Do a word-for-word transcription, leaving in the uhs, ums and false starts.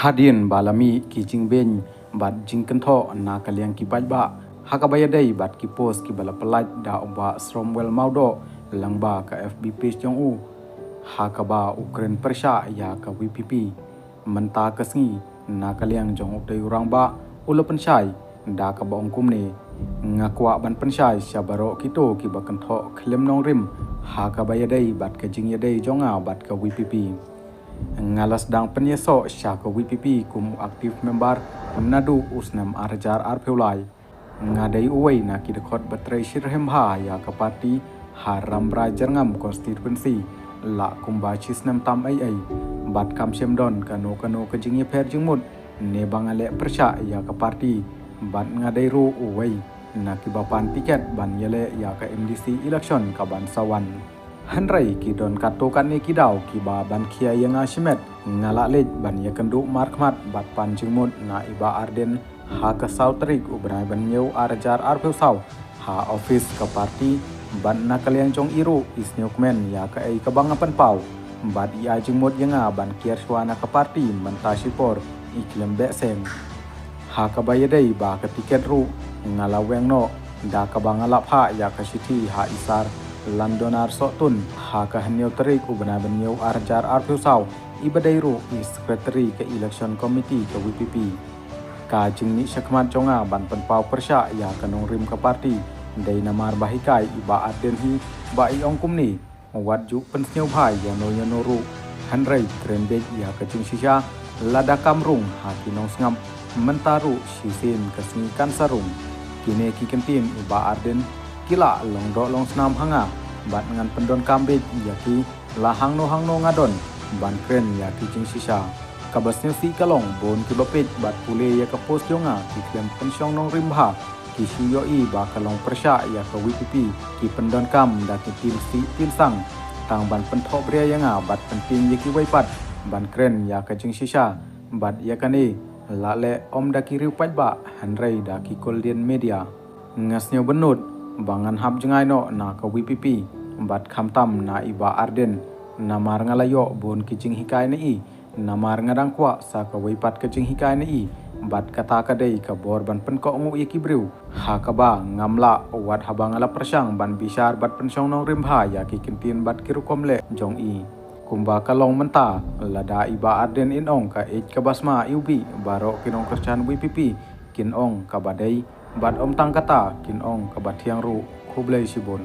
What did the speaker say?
Hadien ba la mih ki jingbeiñ bad jingkynthoh na ka liang ki paidbah ha kaba ïadei bad ki post kiba la pyllait da u Bah Shromwell Mawdoh lyngba ka F B page jong u, ha kaba u kren pyrshah ïa ka V P P. Mynta ka sngi, na ka liang jong utei u rangbah, u la pynshai da kaba ong kumne: Nga kwah ban pynshai sha baroh kito kiba kynthoh khlem nongrim ha kaba ïadei bad ka jingïadei jong nga bad ka V P P. Nga la sdang pynïasoh sha ka V P P kum u active member naduh u snem ar hajar arphew lai. Nga dei uwei na ki dkhot ba trei shitrhem bha ïa ka party ha Rambrai Jyrngam constituency la kumba shi snem tam ei ei, bad kam shym don kano kano ka jingïapher jingmut ne ba nga leh pyrshah ïa ka party, bad nga dei ruh uwei na kiba pan tiket ban ïaleh ïa ka M D C election kaban sa wan. Hynrei ki don katto katne ki daw kiba ban khia ïa nga shimet, nga la leit ban ïakynduh markhmat bad pan jingmut na i Bah Ardent ha ka saw tarik u bnai ba hynñiew ar hajar arphew saw ha office ka party, bad na ka liang jong i ruh i sngewkmen ïa kaei kaba nga pynpaw, bad i ai jingmut ïa nga ban kiar shuwa na ka party mynta shipor i khlem beh seng. Ha kaba ïadei bad ka tiket ruh, nga la weng noh da kaba nga la phah ïa ka shithi ha i Sir Landonar Sohtun ha ka hynñiew tarik u bnai ba hynñiew ar hajar arphew saw, iba dei ruh i secretary ka election committee ka V P P. Ka jingmih shakhmat jong nga ban pynpaw pyrshah ïa ka nongrim ka party dei namar ba hikai i Bah Ardent hi ba i ong kumne: Wat ju pynsngewbha ïano ïano ruh, hynrei kren beit ïa ka jingshisha, lada kam rung ha ki nongsngap mynta ruh shisien ka sngi kan sa rung. Kine ki kyntien u Bah Ardent ki la long doh long snam ha nga, bad ngan pyndonkam beit ïa ki la hangno hangno nga don ban kren ïa ki jingshisha. Kaba sngewsih ka long bun kiba peit bad pule ïa ka post jong nga ki khlem pynshong nongrim bha, ki shu ïohi ba ka long pyrshah ïa ka V P P, ki pyndonkam da ki tin sih tin sang tang ban pynthohbria ïa nga bad pyntieng ïa kiwei pat ban kren ïa ka jingshisha, bad ïa kane la leh ym da ki riew paidbah hynrei da ki Golden Media. Nga sngewbynnud ba ngan hap jngai noh na ka V P P bad khamtam na i Bah Ardent, namar nga la ïoh bun ki jinghikai na i, namar nga dang kwah sa kawei pat ka jinghikai na i, bad kata ka dei ka bor ban pynkohnguh ïa ki briew, ha kaba ngam lah wat haba nga la pyrshang ban bishar bad pynshong nongrim bha ïa ki kyntien bad ki rukom leh jong i. Kumba ka long mynta, lada i Bah Ardent in ong ka eit kaba sma iwbih, baroh ki nongkyrshan V P P kin ong kaba dei, bad ym tang kata, kin ong kaba thiang ruh. Khublei shibun.